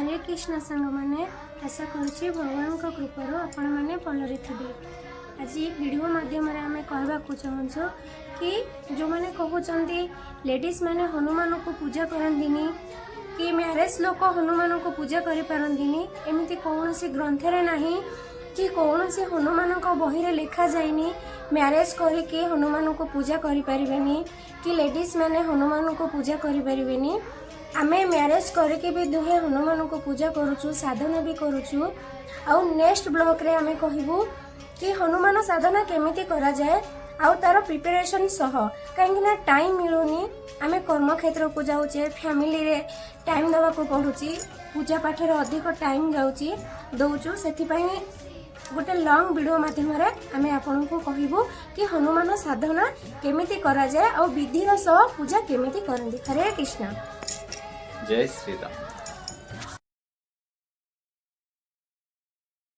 ହରେ କୃଷ୍ଣ ସାଙ୍ଗମାନେ, ଆଶା କରୁଛି ଭଗବାନଙ୍କ କୃପାରୁ ଆପଣମାନେ ଭଲରେ ଥିବେ। ଆଜି ଭିଡ଼ିଓ ମାଧ୍ୟମରେ ଆମେ କହିବାକୁ ଚାହୁଁଛୁ କି ଯେଉଁମାନେ କହୁଛନ୍ତି ଲେଡ଼ିଜ୍ ମାନେ ହନୁମାନଙ୍କୁ ପୂଜା କରନ୍ତିନି କି ମ୍ୟାରେଜ୍ ଲୋକ ହନୁମାନଙ୍କୁ ପୂଜା କରିପାରନ୍ତିନି, ଏମିତି କୌଣସି ଗ୍ରନ୍ଥରେ ନାହିଁ କି କୌଣସି ହନୁମାନଙ୍କ ବହିରେ ଲେଖାଯାଇନି ମ୍ୟାରେଜ୍ କରିକି ହନୁମାନଙ୍କୁ ପୂଜା କରିପାରିବେନି କି ଲେଡ଼ିଜ୍ ମାନେ ହନୁମାନଙ୍କୁ ପୂଜା କରିପାରିବେନି। ଆମେ ମ୍ୟାରେଜ୍ କରିକି ବି ଦୁହେଁ ହନୁମାନଙ୍କୁ ପୂଜା କରୁଛୁ, ସାଧନା ବି କରୁଛୁ। ଆଉ ନେକ୍ସଟ ବ୍ଲଗ୍ରେ ଆମେ କହିବୁ କି ହନୁମାନ ସାଧନା କେମିତି କରାଯାଏ ଆଉ ତାର ପ୍ରିପାରେସନ୍ ସହ। କାହିଁକି ନା ଟାଇମ୍ ମିଳୁନି, ଆମେ କର୍ମକ୍ଷେତ୍ରକୁ ଯାଉଛେ, ଫ୍ୟାମିଲିରେ ଟାଇମ୍ ଦେବାକୁ ପଡ଼ୁଛି, ପୂଜା ପାଠରେ ଅଧିକ ଟାଇମ୍ ଯାଉଛି, ଦେଉଛୁ। ସେଥିପାଇଁ ଗୋଟେ ଲଙ୍ଗ ଭିଡ଼ିଓ ମାଧ୍ୟମରେ ଆମେ ଆପଣଙ୍କୁ କହିବୁ କି ହନୁମାନ ସାଧନା କେମିତି କରାଯାଏ ଆଉ ବିଧିର ସହ ପୂଜା କେମିତି କରନ୍ତି। ହରେ କୃଷ୍ଣ। ଜୟ ଶ୍ରୀରାମ।